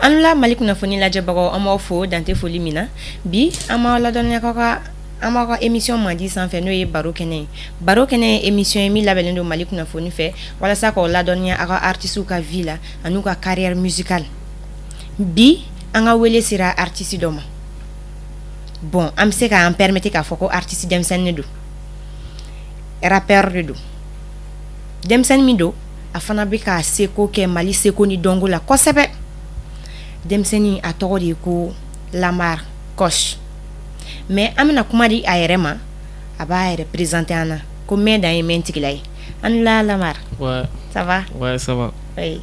An la Mali kunnafoni lajɛbagaw, an b'aw fo dante foli min na. Bi an b'aw ladɔnniya ka an b'aw ka émission mandi sanfɛ, n'o ye Baro Kɛnɛ ye. Baro Kɛnɛ ye émission ye min labɛnnen don Mali kunnafoni fɛ walasa k'aw ladɔnniya aw ka artistes ka vie la an'u ka carrière musicale. Bi an ka wele sera artiste dɔ ma. Bon, an bɛ se k'an permettre k'a fɔ ko artiste denmisɛnnin don, rappeur de don. Denmisɛnnin min don, a fana bɛ k'a seko kɛ Mali seko ni dɔnko la kosɛbɛ. Denmisɛnnin, a tɔgɔ de ye ko Lamar Kosh. Mais an bɛna kuma di a yɛrɛ ma, a b'a yɛrɛ présenter an na ko mɛn dan ye mɛn tigila ye. An la Lamar. Ouais. Ça va? Ouais, ça va. Oui.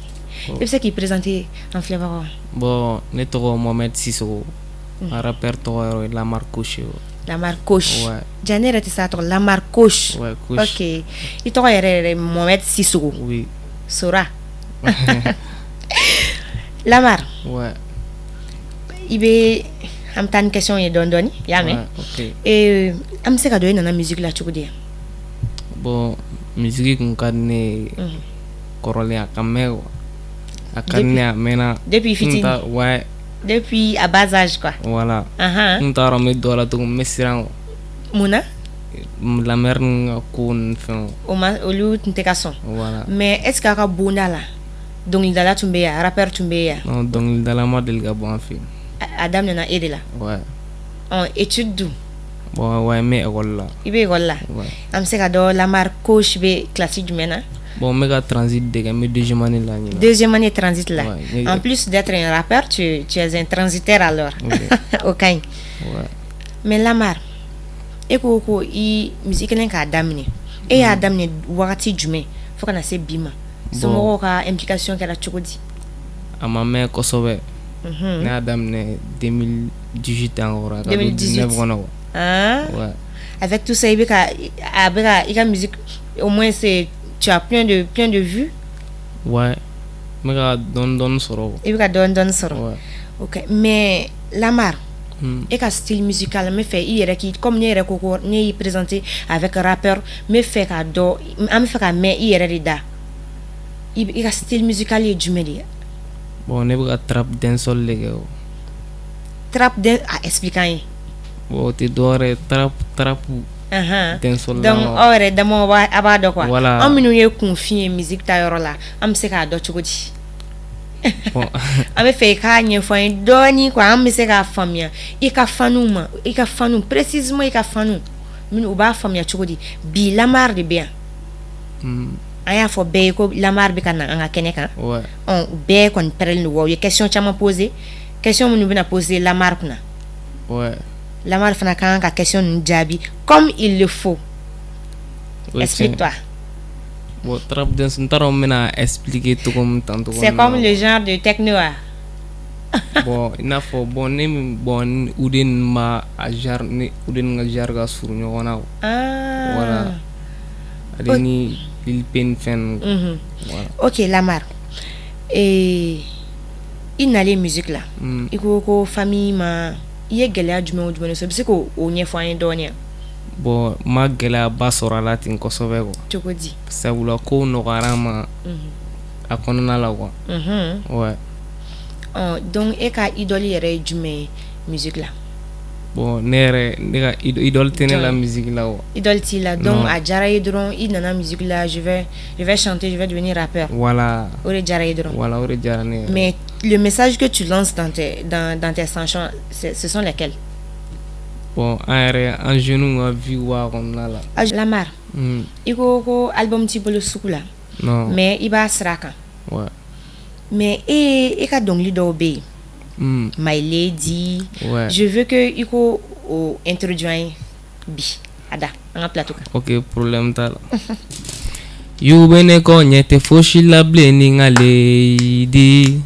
I bɛ se k'i présenter an filɛbagaw? Bon, ne tɔgɔ Mohamed Sissoko. Un rappeur tɔgɔ yɛrɛ ye Lamar Kosh. Lamar Kosh. Ouais. Ja, ne yɛrɛ tɛ s'a tɔgɔ, Lamar Kosh. Ouais, Kosh. Ok, i tɔgɔ yɛrɛ yɛrɛ Mohamed Sissoko? Oui. Sora Lamar. Ouais. I bɛ an bɛ taa ni question ye dɔɔni dɔɔni, i y'a mɛn? Ouais, ok. An bɛ se ka dɔn e nana musique la cogo di? Bon, musique kun ka di ne ye kɔrɔlen, a ka mɛn quoi. A ka di ne ye, a mɛnna. Depuis fitinin? Ouais. Depuis à bas âge quoi. Voilà. N t'a dɔn n bɛ dɔ la cogo min, n bɛ siran quoi. Mun na? La mère ninnu ka ko ni fɛnw. O ma, olu tun tɛ ka sɔn. Voilà. Mais est ce que aw ka bonda la, dɔnkilidala tun bɛ yan, rappeur tun bɛ yan? Non, dɔnkilidala ma deli ka bɔ an fɛ yen. A daminɛna e de la? Ouais. Ɔ, étude dun? Bon, ouais, n bɛ école la. I bɛ école la? Ouais. An bɛ se ka dɔn Lamar Kosh bɛ classe jumɛn na? Bon, n bɛ ka transit de kɛ, n bɛ deuxième année la ɲinan. Deuxième année transit la. Ouais. En plus d'être un rappeur, tu es un transitaire alors. Oui. O ka ɲi. Ouais. Mais Lamar, e ko ko i musique kelen k'a daminɛ, e y'a daminɛ wagati jumɛn fo ka na se bi ma? Somɔgɔw ka implication kɛra cogo di? A ma mɛn kosɛbɛ. Ne y'a daminɛ 2018 encore, ka don 2018. 19 kɔnɔ quoi. Ah. Ouais. Avec tout ça, i bɛ ka a bɛ ka i ka musique, au moins c'est tu as plein de vues. Ouais. N bɛ ka dɔɔni dɔɔni sɔrɔ quoi. I bɛ ka dɔɔni dɔɔni sɔrɔ. Ouais. Ok, mais Lamar, e ka style musical, n bɛ fɛ i yɛrɛ k'i, comme ne yɛrɛ ko ko ne y'i présenter avec rappeur, n bɛ fɛ k'a dɔn, an bɛ fɛ ka mɛn i yɛrɛ de da. I ka style musical ye jumɛn de ye? Bon, ne bɛ ka trap dancehall de kɛ o. Trap dan, a explique an ye. Bon, o tɛ dɔwɛrɛ ye, trap trap dancehall. Donc aw yɛrɛ damaw b'a a b'a dɔn quoi. Voilà. Anw minnu ye kunfin ye musique ta yɔrɔ la, an bɛ se k'a dɔn cogo di? Bon. An bɛ fɛ i k'a ɲɛfɔ an ye dɔɔni quoi, an bɛ se k'a faamuya. I ka faniw ma, i ka faniw précisément, i ka faniw minnu, u b'a faamuya cogo di? Bi Lamar de bɛ yan. An y'a fɔ bɛɛ ye ko Lamar bɛ ka na an ka kɛnɛ kan. Ɔ, u bɛɛ kɔni pɛrɛlen don wa, u ye question caman poser, question minnu bɛna poser Lamar kunna. Lamar fana ka kan ka question ninnu jaabi comme il le faut. O ye tiɲɛ. Explique-toi. Bon, trap dance, n t'a dɔn n bɛna expliquer cogo min tantôt. C'est comme le genre de techno ah? Bon, i n'a fɔ, bon, ne min, bon, ni Ude ninnu b'a a genre, ni Ude ninnu ka genre ka surun ɲɔgɔn na quoi. Ah. Voilà. Ale ni Lil P ni fɛn ninnu. Voilà. Ok Lamar, i nalen musique la, i ko ko famille ma, i ye gɛlɛya jumɛn o jumɛn de sɔrɔ? I bɛ se k'o o ɲɛfɔ an ye dɔɔni wa? Bon, n ma gɛlɛyaba sɔrɔ a la ten kosɛbɛ quoi. Cogo di? Sabula kow nɔgɔyara n ma a kɔnɔna la quoi. Ouais. Ɔ, donc e ka idole yɛrɛ ye jumɛn ye musique la? Bon, ne yɛrɛ, ne ka idole tɛ ne la Jɔn? musique la quoi. Idole t'i la, donc Non. a diyara i ye dɔrɔn, i nana musique la, je vais chanter, je vais devenir rappeur. Voilà. O de diyara i ye dɔrɔn. Voilà, o de diyara ne yɛrɛ. Mais le message que tu lances dans tes chansons, ce sont lesquels? Bon, an yɛrɛ, an jeunes ka vie b'a kɔnɔna la. Ah, Lamar, i ko ko album t'i bolo sugu la. Non. Mais i b'a sira kan. Ouais. Mais e ka dɔnkili dɔw bɛ yen. My Lady. Ouais. Je veux que i ko o introduire an ye bi a da an ka plateau kan. Ok, problème t'a la. Y'u bɛ ne kɔ, ɲɛ tɛ fosi la bilen ni n ka lady.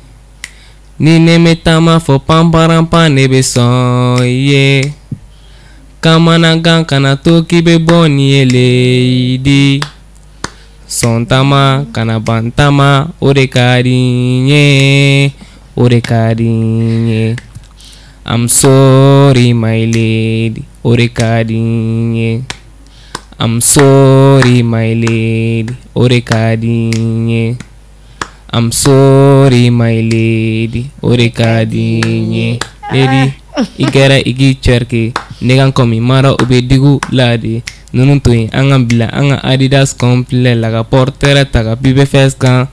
Ni ne bɛ taama fɔ panparanpan, ne bɛ sɔn i ye. Kamanagan kana to k'i bɛ bɔ ni ye lady. Sɔn taama kana ban taama, o de ka di n ye, o de ka di n ye. I'm sorry my lady, o de ka di n ye. I'm sorry my lady, o de ka di n ye. I'm sorry my lady, o de ka di n ye. Lady, i kɛra i k'i twerk, ne kan komi mara o bɛ digu la de. Ninnu to yen, an ka bila an ka Adidas complet la ka portrait ta ka bibɛ fɛn kan.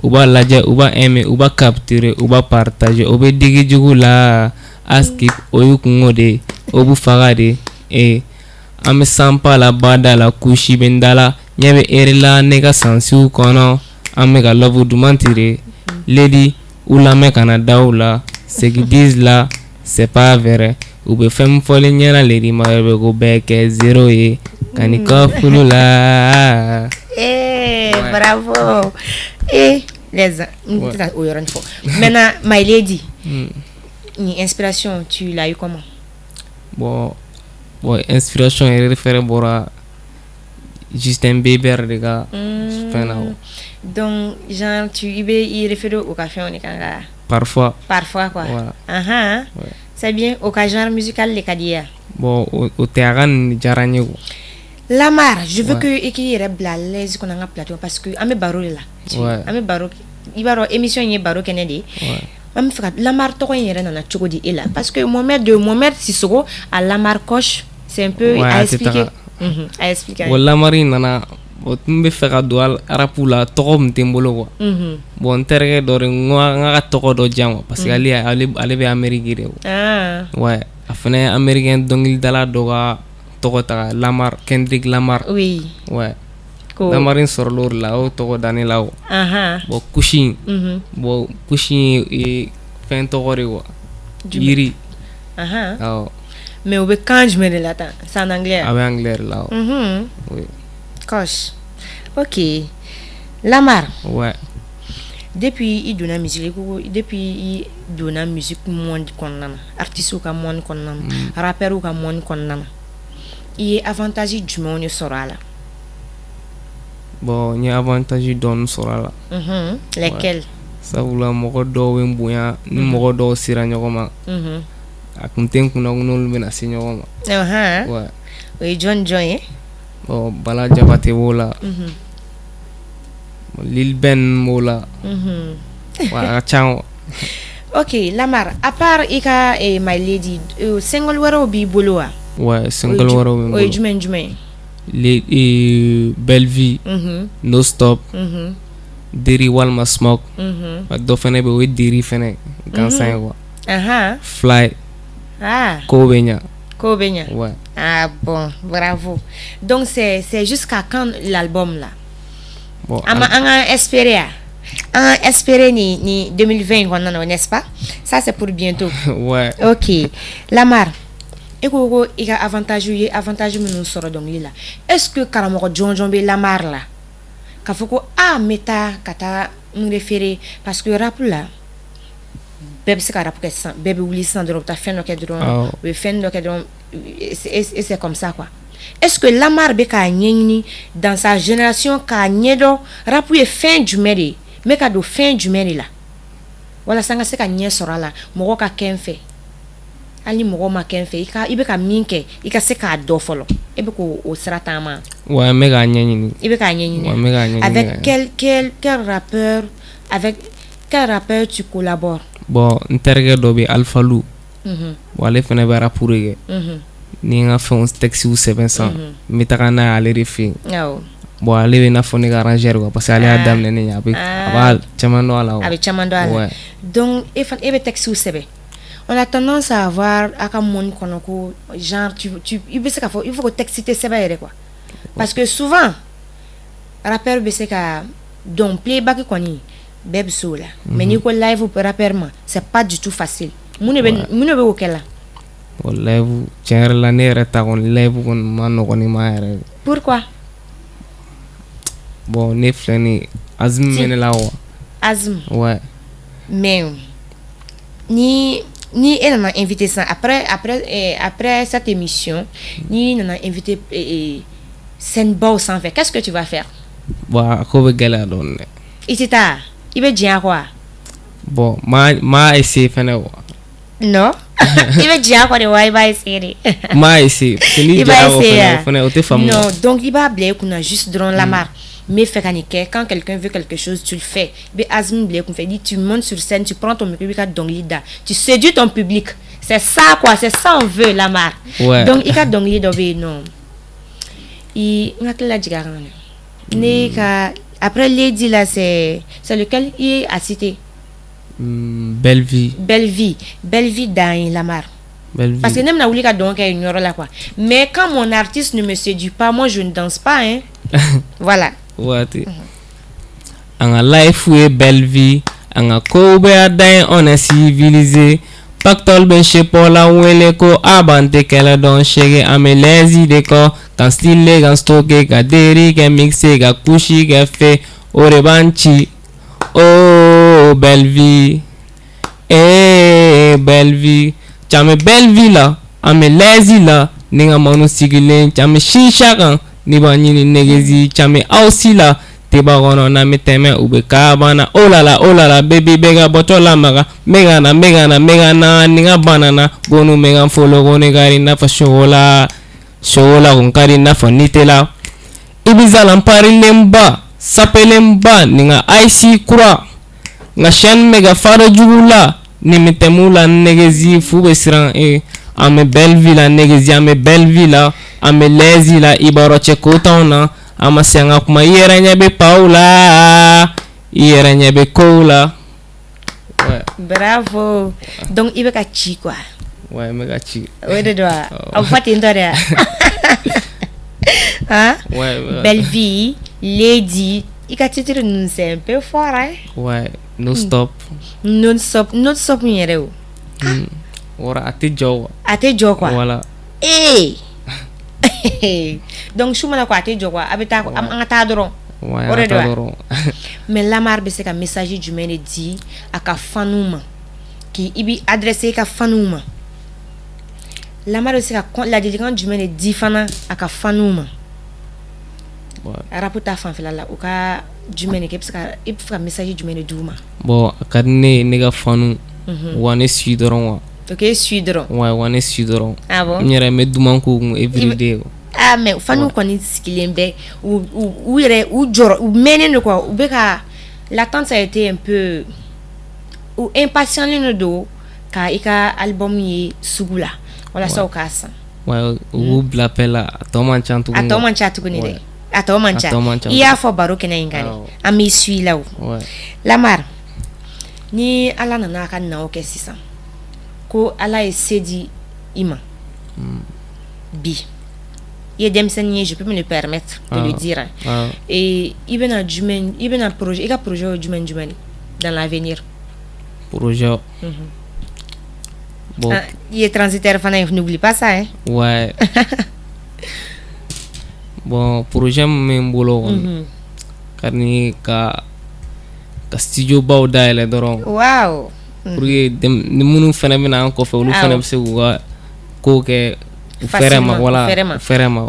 U b'a lajɛ, u b'a aimer, u b'a capturer, u b'a partager, o bɛ digi jugu la. Askip o y'u kungo de, o b'u faga de. Ee, an bɛ sanpa la, bada la, kusi bɛ n da la, ɲɛ bɛ ere la ne ka sansiw kɔnɔ. An bɛ ka love duman tire. Lady, u lamɛn kana da u la. Ce qu'ils disent là, c'est pas vrai. U bɛ fɛn min fɔlen ɲɛna, lady, ma bɛ ko bɛɛ kɛ zéro ye ka nin kɔ furu la. Eh, bravo. Eh, les n tɛna o yɔrɔnin fɔ. Maintenant, My Lady, ni inspiration, tu l'as eu comment? Bon, inspiration yɛrɛ fɛrɛ bɔra Justin Bieber de ka fɛn na quoi. Donc, genre, tu i bɛ i référer o ka fɛnw de kan ka Parfois. Parfois, quoi. Voilà. Uh-huh. Ouais. C'est bien. O ka genre musical de ka di ye wa? Bon, o tɛ, a ka nin diyara n ye quoi. Lamar, je veux Ouais. que i k'i yɛrɛ bila à l'aise kɔnɔ an ka plateau parce que an bɛ baro de la. Ouais. An bɛ baro, i b'a dɔn émission in ye baro kɛnɛ de ye. Ouais. An bɛ fɛ ka Lamar tɔgɔ in yɛrɛ nana cogo di e la? Parce que Mohamed, de Mohamed Sissoko à Lamar Koch, c'est un peu Ouais, à a tɛ expliquer. taga. À expliquer. Bon, Lamar in nana, bon, n bɛ fɛ ka don rap la, tɔgɔ tun tɛ n bolo quoi. Bon, n terikɛ dɔ de, n ko n ka tɔgɔ dɔ di yan quoi, parce que ale bɛ Amérique de quoi. Ah. Ouais, a fana ye américain dɔnkilidala dɔ ka tɔgɔ ta, Lamar, Kendrick Lamar. Oui. Ouais. Ko Lamar in sɔrɔla o de la, a y'o tɔgɔ da ne la quoi. Bon, kusi in, bon, kusi in ye fɛn tɔgɔ de quoi. Yiri. Awɔ. Mais o bɛ kan jumɛn de la tan? C'est en anglais? A bɛ anglais de la. Oui. Koch. Ok. Lamar. Ouais. Depuis i donna musique ko, depuis i donna musique monde kɔnɔna na, artiste ka monde kɔnɔna na, rappeur ka monde kɔnɔna na, i ye avantage jumɛnw de sɔrɔ a la? Bon, n ye avantage dɔɔni sɔrɔ a la. Lesquels? Sabula mɔgɔ dɔw bɛ n bonya ni mɔgɔ dɔw sera ɲɔgɔn ma. A kun tɛ n kunna ko n'olu bɛna se ɲɔgɔn ma. Ouais. O ye jɔn jɔn ye? Bon, Bala Jabate b'o la. Bon, Lil Ben b'o la. Ouais, a ka ca quoi. Ok, Lamar, à part i ka My Lady, single wɛrɛw b'i bolo wa? Ouais, single wɛrɛw bɛ n O ye bolo. jumɛn jumɛn ye? Les, Belle Vie, No Stop, Deri walima Smoke. Dɔ fɛnɛ bɛ yen, o ye Deri fɛnɛ gansan ye quoi. Fly. Ah. Kow bɛ ɲa. Ko bɛ ɲa. Ouais. Ah bon, bravo. Donc c'est jusqu'à quand l'album là? Bon, An ma an ka espérer ah. An ka espérer ni 2020 in kɔnɔna na, n'est-ce pas? Ça c'est pour bientôt. Ouais. Ok. Lamar, e ko ko i ka avantage ye avantage minnu sɔrɔ dɔnkili la. Est-ce que karamɔgɔ jɔnjɔn bɛ Lamar la? K'a fɔ ko ah, n bɛ taa ka taa n référer parce que rap la, bɛɛ bɛ se ka rap kɛ sisan, bɛɛ bɛ wuli sisan dɔrɔn, u bɛ taa fɛn dɔ kɛ dɔrɔn, Awɔ. U bɛ fɛn dɔ kɛ dɔrɔn et c'est comme ça quoi. Est-ce que Lamar bɛ k'a ɲɛɲini dans sa génération k'a ɲɛdɔn rap ye fɛn jumɛn de ye, n bɛ ka don fɛn jumɛn de la walasa n ka se ka ɲɛ sɔrɔ a la, mɔgɔ ka kɛ n fɛ, hali ni mɔgɔ ma kɛ n fɛ, i ka i bɛ ka min kɛ, i ka se k'a dɔn fɔlɔ, e bɛ k'o o sira taama? Ouais, n bɛ k'a ɲɛɲini. I bɛ k'a ɲɛɲini. Ouais, n bɛ k'a ɲɛɲini. Avec quel rappeur, avec quel rappeur tu collabores? Bon, n terikɛ dɔ bɛ yen, Alpha Lou. Bon, ale fɛnɛ bɛ rap de kɛ. Ni n ka fɛnw textes sɛbɛn sisan, n bɛ taga n'a ye ale de fɛ yen. Bon, ale bɛ i n'a fɔ ne ka arrangeur quoi, parce que ale y'a daminɛ ne ɲɛ, a bɛ a b'a caman dɔn a la quoi. A bɛ caman dɔn a la. Ouais. Donc e fana e bɛ textes sɛbɛn. On a tendance à avoir a ka monde kɔnɔ ko genre tu i bɛ se k'a fɔ il faut que texte tɛ sɛbɛn yɛrɛ quoi. Parce que souvent rappeur bɛ se ka donc playback kɔni bɛɛ bɛ se o la. Mais n'i ko live rappeur ma, c'est pas du tout facile. Mun de bɛ o kɛ la? Bon, live, tiɲɛ yɛrɛ la, ne yɛrɛ ta kɔni, live kɔni ma nɔgɔn ne ma yɛrɛ de. Pourquoi? Bon, ne filɛ nin ye, asthme bɛ ne la quoi. Asthme. Ouais. Mais ni e nana invité sisan après cette émission, ni nana invité scène baw sanfɛ, qu'est-ce que tu vas faire? Bon, a ko bɛ gɛlɛya dɔɔni dɛ. I tɛ taa, i bɛ jɛn a kɔ wa? Bon, ma essayer fɛnɛ quoi. Non, i bɛ jɛn a kɔ de wa i b'a essayer de? Ma essayer parce que n'i I b'a jɛra o essayer fɛnɛ, wa? o fɛnɛ o tɛ faamu Non, quoi. donc i b'a bila i kunna juste dɔrɔn, Lamar. N bɛ fɛ ka nin kɛ. Quand quelqu'un veut quelque chose, tu le fais. I bɛ azimi bila i kunfɛ, dis, tu montes sur scène, tu prends ton micro, i b'i ka dɔnkili da, tu séduis ton public. C'est ça quoi, c'est ça on veut, Lamar. Donc i ka dɔnkili dɔ bɛ yen nɔ, i n hakili lajigin a kan dɛ. Ne ka après Lady là, c'est lequel i ye a cité? Belle vie. Belle vie, belle vie dan ye, Lamar. Belle vie. Parce que ne bɛna wuli ka dɔn kɛ nin yɔrɔ la quoi. Mais quand mon artiste ne me séduit pas, moi je ne danse pas, hein. Voilà. Waati an ka life ye belle vie, an ka kow bɛɛ y'a dan ye, on est civilisé. Pactole bɛ sepɔ la wele ko a b'an tɛ kɛlɛ dɔn sege, an bɛ lɛsi de kɔ ka style ka stocké ka deri kɛ mixé ka kusi kɛ fe, o de b'an ci. Oh belle vie, eh belle vie, caman belle vie la, an bɛ lɛsi la ni ka manu sigilen caman shisha kan ni b'a ɲini negezi caman aw si la teba kɔnɔ n'an bɛ tɛmɛ u bɛ kabana. Oh la la, oh la la, baby bɛ ka bɔtɔ lamaga, n bɛ ka na, n bɛ ka na, n bɛ ka na ni ka banana bonu bɛ ka follow ko ne ka di i n'a fɔ chocolat, chocolat kun ka di i n'a fɔ Nutella. Ibiza la n parilenba sapelenba ni ka ice kura, n ka chaîne bɛ ka fara jugu la ni bɛ tɛmɛ la negezi fu bɛ siran. E an bɛ belle vie la negezi, an bɛ belle vie la, an bɛ lɛzi la, i b'a dɔn cɛ ko t'anw na, an ma se an ka kuma, i yɛrɛ ɲɛ bɛ paw la, i yɛrɛ ɲɛ bɛ kow la. Ouais. Bravo. Donc i bɛ ka ci quoi. Ouais, n bɛ ka ci. O de don wa? A bɛ fɔ ten tɔ de wa? Hein? Ouais. Belle vie, Lady, i ka titre ninnu, c'est un peu fort, hein. Ouais, no stop. Non stop, non stop in yɛrɛ o. Wɔrɔ a tɛ jɔ quoi. A tɛ jɔ quoi. Voilà. Ee, donc su mana ko a tɛ jɔ quoi, a bɛ taa an ka taa dɔrɔn. Ouais, O de an ka taa don wa? Dɔrɔn. Mais Lamar bɛ se ka message jumɛn de di a ka faniw ma, k'i i b'i adressé i ka faniw ma? Lamar bɛ se ka ladilikan jumɛn de di fana a ka faniw ma? Rap ta fanfɛla la, u ka jumɛn de kɛ? I bɛ fɛ ka message jumɛn de d'u ma? Bon, a ka di ne ye, ne ka fanu wa ne suit dɔrɔn quoi. Ok, suit dɔrɔn. Ouais, wa ne suit dɔrɔn. Ah bon? N yɛrɛ n bɛ duman k'u kun everyday quoi. Ah, mais faniw kɔni sigilen bɛ, u yɛrɛ u jɔrɔ, u mɛnnen don quoi, u bɛ ka l'attente, ça a été un peu, u impatient de don ka i ka album ye sugu la walasa u k'a san. Ouais, u b'u bila paix la, a tɔ man ca tuguni. A tɔ man ca tuguni dɛ, a tɔ man ca. A tɔ man ca. I y'a fɔ baro kɛnɛ in kan dɛ, an b'i suit la o. Lamar, ni Ala nana a ka naw kɛ sisan ko Ala ye se di i ma bi, i ye denmisɛnnin ye, je peux me le permettre de le dire, hein. Et i bɛna jumɛn, i bɛna projet, i ka projet ye jumɛn jumɛn dans l'avenir? Projet. Bon. Ah, i ye transitaire fana ye, n'oublie pas ça, hein. Ouais. Bon, projet min bɛ n bolo kɔni, ka di ka studio baw dayɛlɛ dɔrɔn. Pour que ni minnu fana bɛ na an kɔfɛ, olu fana bɛ se k'u ka kow kɛ u fɛrɛ ma. Facilement, voilà. u fɛrɛ ma. U fɛrɛ ma.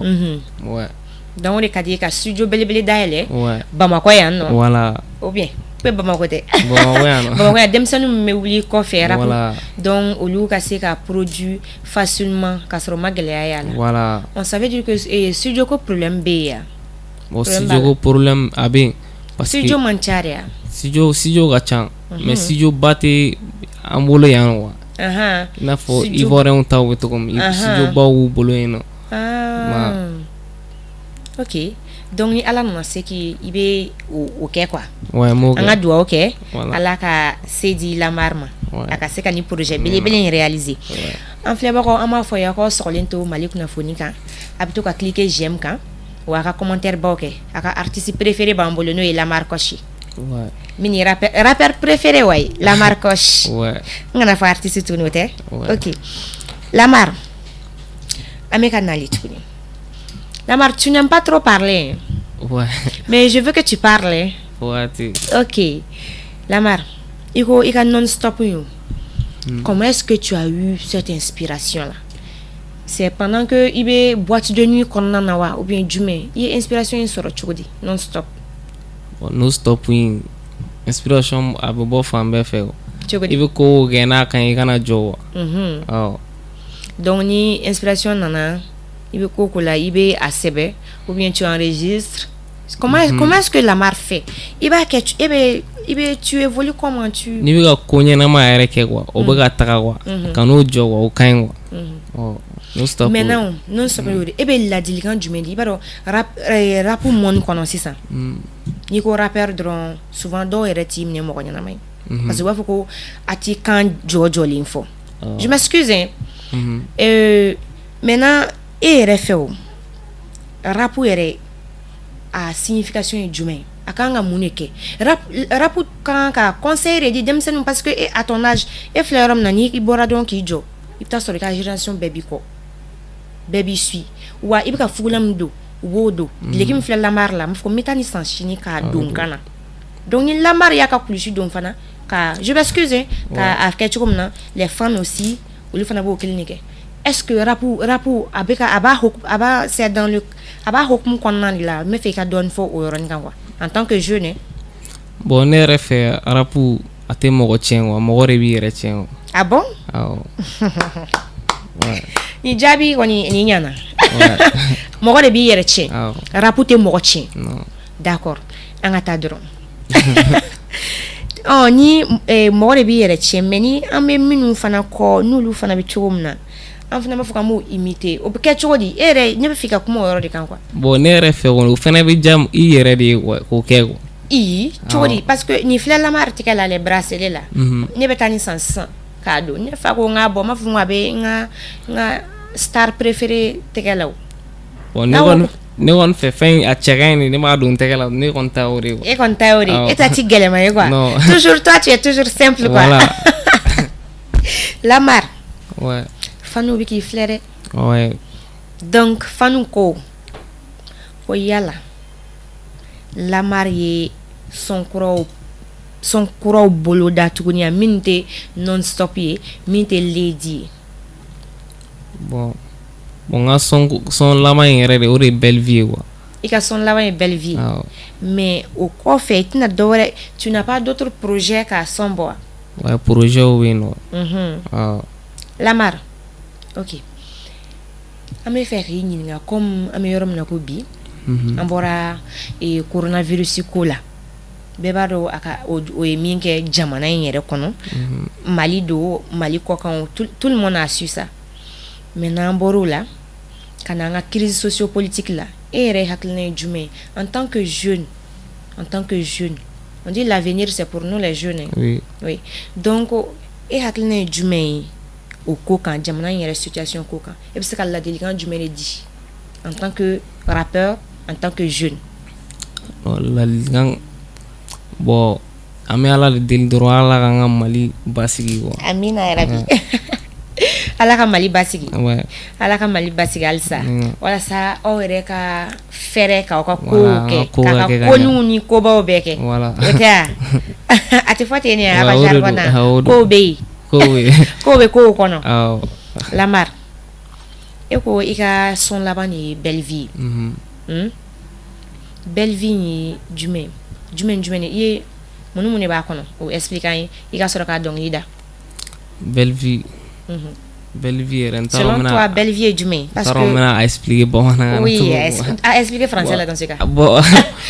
Ouais. Donc o de ka di i ye, ka studio belebele dayɛlɛ Ouais. Bamakɔ yan nɔ. Voilà. Ou bien bɛ Bamakɔ tɛ? Bamakɔ yan nɔ. Bamakɔ yan, denmisɛnnin min bɛ wuli kɔfɛ rap, donc olu ka se ka produit facilement ka sɔrɔ u ma gɛlɛya y'a la. Voilà. On ça veut dire que studio ko problème bɛ yen yan? Bon, Problème. Studio ko problème a bɛ yen parce que Studio man ca de yan? Studio ka ca, mais studio ba tɛ an bolo yan quoi. I n'a fɔ Ivoirien taw bɛ cogo min, studio baw b'u bolo yen nɔ. Ah. Ok, donc ni Ala nana se k'i i bɛ o kɛ quoi. Ouais, n b'o An ka kɛ. dugawu kɛ. Voilà. Ala ka se di Lamar ma. A ka se ka ni projet belebele in réaliser. An filɛbagaw, an b'a fɔ ye, aw k'aw sɔgɔlen to Mali kunnafoni kan, a bɛ to ka cliquer j'aime kan, wa a ka commentaire baw kɛ. A ka artiste préféré b'an bolo, n'o ye Lamar Koshi. Min ye rappeur préféré wa ye Lamar Koshi. N kana fɔ artiste tuguni, o tɛ? Ouais. Ok Lamar, an bɛ ka nali tuguni. Lamar, tu n'aimes pas trop parler, hein? Ouais. Mais je veux que tu parles, hein. Waati. Ok Lamar, i ko i ka non stop ye o. Comment est-ce que tu as eu cette inspiration là? C'est pendant que i bɛ boîte de nuit kɔnɔna na wa, ou bien jumɛn? I ye inspiration in sɔrɔ cogo di, non stop? Bon, no stop in inspiration a bɛ bɔ fan bɛɛ fɛ o. Cogo I di? bɛ ko o kɛ n'a ka ɲi, i kana jɔ wa. Awɔ. Donc ni inspiration nana, i bɛ ko ko la, i bɛ a sɛbɛn ou bien tu enregistres Comment est-ce que Lamar fait? I b'a kɛ, e bɛ i bɛ tu évolues comment tu N'i bɛ ka ko ɲɛnama yɛrɛ kɛ quoi, o bɛ ka taga quoi, ka n'o jɔ quoi, o ka ɲi quoi. Ɔ non stop. Maintenant, non stop y'o de. E bɛ ladilikan jumɛn di? I b'a dɔn, rap monde kɔnɔ sisan, n'i ko rappeur dɔrɔn, souvent dɔw yɛrɛ t'i minɛ mɔgɔ ɲɛnama ye. Parce que u b'a fɔ ko a t'i kan jɔ jɔlen fɔ. Je m'excuse hein. Maintenant e yɛrɛ fɛ, o rap yɛrɛ a signification ye jumɛn ye? A kan ka mun de kɛ? Rap kan ka conseil de di denmisɛnninw, parce que e, à ton âge, e filɛ yɔrɔ min na, n'i bɔra dɔrɔn k'i jɔ, i bɛ taa sɔrɔ i ka génération bɛɛ b'i kɔ, bɛɛ b'i suit. Wa i bɛ ka fugulan min don, u b'o don. Duloki min filɛ Lamar la, n b'a fɔ n bɛ taa ni san sini k'a don n kan na. Donc ni Lamar y'a ka kulusi don fana, ka, je m'excuse hein, ka a kɛ cogo min na, les fans aussi, olu fana b'o kelen de kɛ. Est-ce que rap a bɛ ka a b'a a b'a c'est dans le a b'a hokumu kɔnɔna de la? N bɛ fɛ i ka dɔɔni fɔ o yɔrɔnin kan quoi, en tant que jeune hein. Bon, ne yɛrɛ fɛ, rap a tɛ mɔgɔ tiɲɛ quoi, mɔgɔ de b'i yɛrɛ tiɲɛ quoi. Ah bon? Awɔ. Ouais. Nin jaabi kɔni nin ɲana. Mɔgɔ de b'i yɛrɛ tiɲɛ. Awɔ. Rap tɛ mɔgɔ tiɲɛ. Non. D'accord, an ka taa dɔrɔn. Ɔ ni mɔgɔ de b'i yɛrɛ tiɲɛ, mais ni an bɛ minnu fana kɔ, n'olu fana bɛ cogo min na, an fana b'a fɔ k'an b'o imiter, o bɛ kɛ cogo di? E yɛrɛ, ne bɛ fɛ ka kuma o yɔrɔ de kan quoi. Bon, ne yɛrɛ fɛ kɔni, o fana bɛ diya i yɛrɛ de ye quoi, k'o kɛ quoi. I cogo di? Parce que nin filɛ Lamar tigɛ la, les bracelets la, ne bɛ taa ni san sisan k'a don. Ne fa ko n k'a bɔ, n b'a fɔ n ko a bɛ n ka star préféré tɛgɛ la o. Bon, ne kɔni fɛ, fɛn in a cɛ ka ɲi de, ne b'a don n tɛgɛ la, ne kɔni ta y'o de ye quoi. E kɔni ta y'o de ye. E ta ti gɛlɛma ye quoi. Non. Toujours toi, tu es toujours simple quoi. Voilà. Lamar. Ouais. Fanu bɛ k'i filɛ dɛ. Ouais. Donc fanu ko yala Lamar ye son kuraw boloda tuguni a min tɛ non stop ye, min tɛ lady ye? Bon, n ka son laban in yɛrɛ de, o de ye belle vie ye quoi. I ka son laban ye belle vie? Awɔ. Mais o kɔfɛ, i tɛna dɔ wɛrɛ, tu n'as pas d'autres projets ka son bɔ wa? Ouais, projet bɛ yen nɔ. Awɔ. Lamar, ok, an bɛ fɛ k'i ɲininka, comme an bɛ yɔrɔ min na ko bi, an bɔra coronavirus ko la, bɛɛ b'a dɔn a ka o ye min kɛ jamana in yɛrɛ kɔnɔ, Mali don, Mali kɔkan, tout le monde a su ça. Maintenant an bɔr'o la ka na an ka crise sociopolitique la, e yɛrɛ hakilina ye jumɛn ye en tant que jeune? En tant que jeune, on dit l'avenir c'est pour nous les jeunes hein. Oui. Oui, donc e hakilina ye jumɛn ye o ko kan, jamana in yɛrɛ situation ko kan? E bɛ se ka ladilikan jumɛn de di en tant que rappeur, en tant que jeune? Bon, ladilikan, bon, an bɛ Ala de deli dɔrɔn, Ala k'an ka Mali basigi quoi. Amina yarabi, Ala ka Mali basigi. Ouais. Ala ka Mali basigi halisa, walasa aw yɛrɛ ka fɛrɛ k'aw ka kow Voilà, an kɛ ka kow k'a ka ka kɛ ka ɲɛ. koniw ni kobaw bɛɛ kɛ. Voilà. O tɛ wa? A tɛ fɔ ten de a ka Ouais, o de jargon don. na. Ah, o don. Kow bɛ yen. Kow bɛ yen. Kow bɛ kow kɔnɔ. Awɔ. Lamar, e ko i ka son laban de ye belle vie ye. Belle vie ye jumɛn jumɛn jumɛn de i ye, mun ni mun de b'a kɔnɔ? O explique an ye, i ka sɔrɔ k'a dɔnkili da. Belle vie. Belle vie yɛrɛ, n t'a dɔn Selon n bɛna toi, belle vie ye jumɛn ye? n Parce t'a dɔn n que bɛna a expliquer bamanankan na oui, cogo min. A expliquer français la dans ce cas. Bon,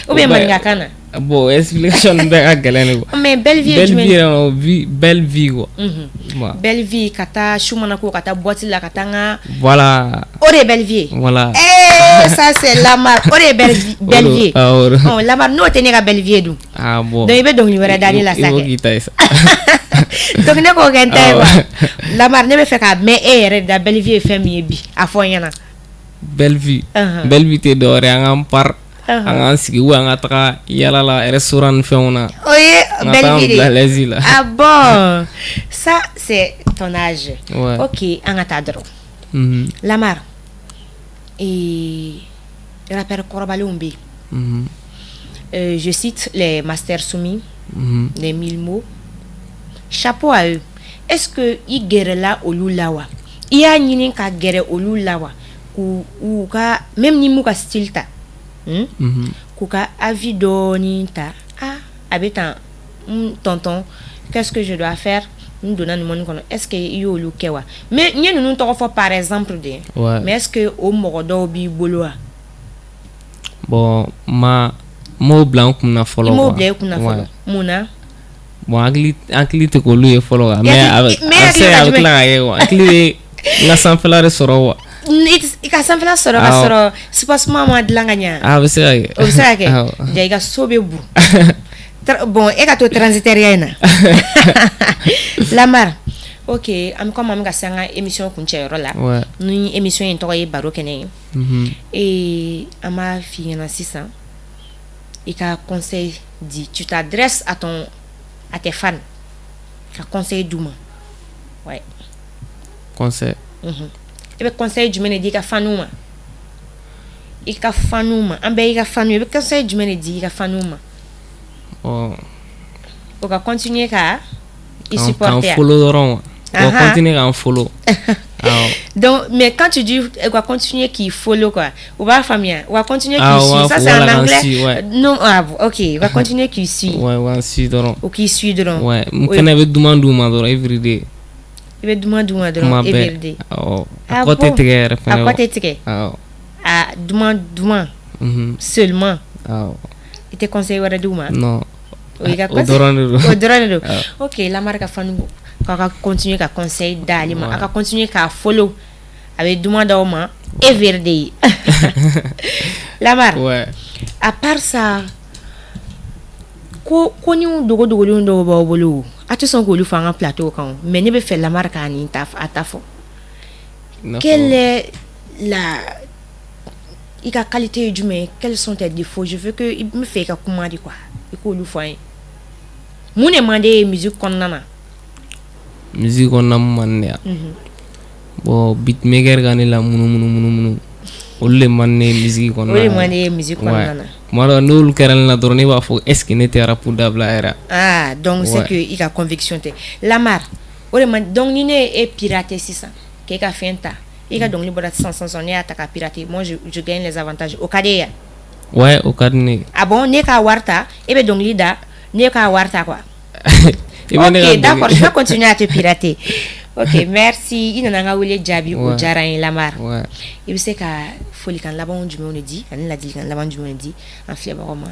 ou bien maninkakan na. Bon, explication bɛɛ ka gɛlɛn de quoi. Mais belle vie ye Belle jumɛn vie ye? yɛrɛ, o vie, belle vie quoi. Voilà. Belle vie, ka taa su mana ko, ka taa boîte la, ka taa n ka Voilà. o de ye belle vie ye. Voilà. Eh, ça c'est Lamar, o de ye belle vie, belle vie ye. Ah, o don. Ɔ Lamar, n'o tɛ ne ka belle vie ye dun? Ah bon. Donc i bɛ dɔnkili wɛrɛ da ne la sa I b'o kɛ. k'i ta ye sa. Donc ne k'o kɛ n ta ye Awɔ. quoi. Lamar, ne bɛ fɛ k'a mɛn e yɛrɛ da, belle vie ye fɛn min ye bi, a fɔ n ɲɛna. Belle vie. Belle vie tɛ dɔwɛrɛ ye, an k'an par, an k'an sigi ou an ka taga yala la restaurant ni fɛnw na. O ye An ka belle taa vie de bila ye. l'aise la. Ah bon, ça c'est ton âge. Ouais. Ok, an ka taa dɔrɔn. Lamar, rappeur kɔrɔbalenw bɛ yen. Je cite les Master Soumy, les Mille Mots. Chapeau à eux. Est-ce que i gɛrɛla olu la wa? I y'a ɲini ka gɛrɛ olu la wa? K'u u ka, même ni m'u ka style ta, K'u ka avis dɔɔni ta. Ah, a bɛ tan, tonton, qu'est-ce que je dois faire? N donna nin monde kɔnɔ. Est-ce que i y'olu kɛ wa? Mais n ye ninnu tɔgɔ fɔ par exemple de ye. Ouais. Mais est-ce que o mɔgɔ dɔw b'i bolo wa? Bon, ma N m'o bila n kun na fɔlɔ. I m'o bila i kun na fɔlɔ, mun na? Bon, hakili tɛ k'olu ye fɔlɔ quoi, mais a bɛ se a bɛ tila ka kɛ quoi. Hakili bɛ n ka sanfɛla de sɔrɔ quoi. I ka sanfɛla sɔrɔ ka sɔrɔ soubassement ma dilan ka ɲɛ. A bɛ se ka kɛ. O bɛ se ka kɛ. Ja i ka so bɛ bu. Bon, e ka to transitaire in na, Lamar. Ok, an komi an bɛ ka se an ka émission kuncɛyɔrɔ la, ni émission in tɔgɔ ye Baro Kɛnɛ ye, ee, an b'a f'i ɲɛna sisan, i ka conseil di, tu t'adresses à tes fans, ka conseil d'u ma, ouais. Conseil? I bɛ conseil jumɛn de di i ka fanw ma? I ka fanw ma, an bɛɛ y'i ka fan ye, i bɛ conseil jumɛn de di i ka fanw ma? Bon. O ka continuer ka i K'an supporter. Follow dɔrɔn quoi. Ka continuer k'an follow. Donc, mais quand tu dis on va continuer k'i follow quoi, u b'a faamuya, on va continuer k'i suit, ça c'est en anglais. Suit, ouais. Non, ah, ok, on va continuer k'i suit. Ouais, u k'an suit dɔrɔn. O k'i suit dɔrɔn. Ouais, n fɛnɛ bɛ duman d'u ma dɔrɔn everyday. I bɛ duman d'u ma dɔrɔn everyday. Awɔ. A kɔ tɛ tigɛ yɛrɛ fɛnɛ. A kɔ tɛ tigɛ. Awɔ. Ah, duman duman. Seulement. Awɔ. I tɛ conseil wɛrɛ d'u ma? Non. O y'i ka O dɔrɔn de don. O dɔrɔn de don. Ok, Lamar ka fan k'a ka continuer ka conseil d'ale ma, a ka continuer k'a follow, a bɛ duman d'aw ma everyday. Lamar. Ouais. À part ça, ko ko ni dogo dogolenw dɔw b'aw bolo, a tɛ sɔn k'olu fɔ an ka plateau kan, mais ne bɛ fɛ Lamar k'a nin ta a ta fɔ. Quelle est la i ka qualité ye jumɛn ye? Quels sont tes défauts? Je veux que i bɛ fɛ i ka kuma de quoi, i k'olu fɔ an ye. Mun de man di e ye musique kɔnɔna na? Musique kɔnɔna, mun man di ne ye? Bon, beatmaker ka ne la munumunu munumunu, olu de man di ne ye musique kɔnɔna na. O de man di e ye musique kɔnɔna na. Tuma dɔ n'olu kɛra ne la dɔrɔn, ne b'a fɔ est ce que ne tɛ rap dabila yɛrɛ? Ah, donc c'est que i ka conviction tɛ, Lamar. O de man. Donc ni ne ye e pirater sisan, k'e ka fɛn ta, i ka dɔnkili bɔra sisan sisan, ne y'a ta ka pirater, moi je gagne les avantages, o ka di e ye? Ouais, o ka di ne ye. Ah bon, ne k'a wari ta, e bɛ dɔnkili da, ne k'a wari ta quoi. Ok, d'accord, je vais continuer à te pirater. Ok, merci. I nana an ka wele jaabi, o diyara n ye, Lamar. I bɛ se ka folikan labanw jumɛnw de di ani ladilikan laban jumɛnw de di an filɛbagaw ma?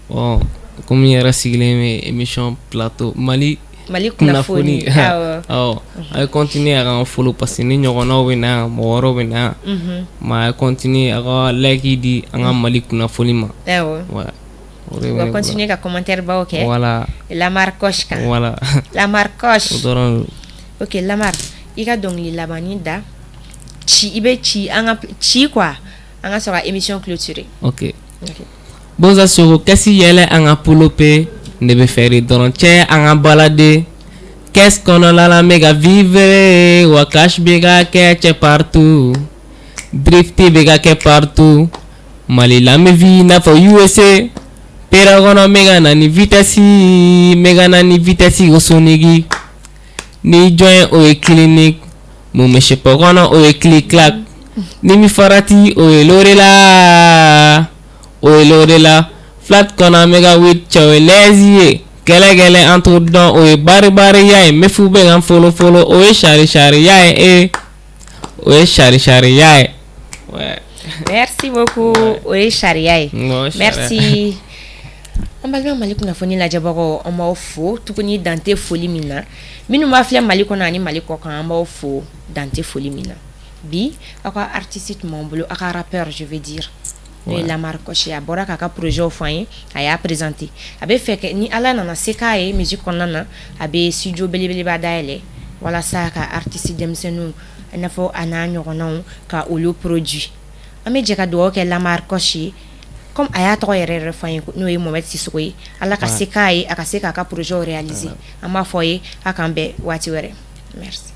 Bon, komi n yɛrɛ sigilen bɛ émission plateau Mali Mali kunnafoni. Awɔ, a ye continuer a k'an follow parce que ni ɲɔgɔnnaw bɛ na yan, mɔgɔ wɛrɛw bɛ na yan. Mais a ye continuer a ka like di an ka Mali kunnafoni ma. Awɔ. Ouais. U ka continuer ka commentaire baw kɛ. Voilà. Lamar Koch kan. Voilà. Lamar Koch. O dɔrɔn don. Ok, Lamar, i ka dɔnkili labanni da ci, i bɛ ci an ka ci quoi, an ka sɔrɔ ka émission clôturer. Ok. Boza sogo kɛsi yɛlɛ an ka pulope, ne bɛ fɛ de dɔrɔn cɛ an ka balade kɛsi kɔnɔla la, n bɛ ka vivre wa cash bɛ ka kɛ cɛ partout, drift bɛ ka kɛ partout. Mali la n bɛ vie i n'a fɔ USA pera kɔnɔ, n bɛ ka na ni vitesse, n bɛ ka na ni vitesse o sonigi ni jɔn ye, o ye clinique mun bɛ sɛpɔ kɔnɔ, o ye clic clac ni mi farati, o ye lore la, o ye lore la flat kɔnɔ, n bɛ ka weed cɛ, o ye lɛzi ye, kɛlɛ kɛlɛ an t'o dɔn, o ye baribariya ye, mefu bɛ ka folo folo, o ye sari sariya ye, e o ye sari sariya ye. Ouais. Merci beaucoup. O ye sariya ye. Merci. An balima Mali kunnafoni lajɛbagaw, an b'aw fo tuguni dante foli min na. Minnu b'a filɛ Mali kɔnɔ ani Mali kɔ kan, an b'aw fo dante foli min na. Bi aw ka artiste tun b'an bolo, aw ka rappeur je veux dire, n'o ye Lamar Koch. A bɔra k'a ka projet fɔ an ye, a y'a présenté. A bɛ fɛ kɛ ni Ala nana se k'a ye musique kɔnɔna na, a bɛ studio belebeleba dayɛlɛ walasa ka artiste denmisɛnninw i n'a fɔ a n'a ɲɔgɔnnaw ka olu produit. An bɛ jɛ ka dugawu kɛ Lamar Koch ye, comme a y'a tɔgɔ yɛrɛ yɛrɛ fɔ an ye, n'o ye Mohamed Sissoko ye. Ala ka se k'a ye, a ka se k'a ka projet réaliser. An b'a fɔ ye a k'an bɛn waati wɛrɛ. Merci.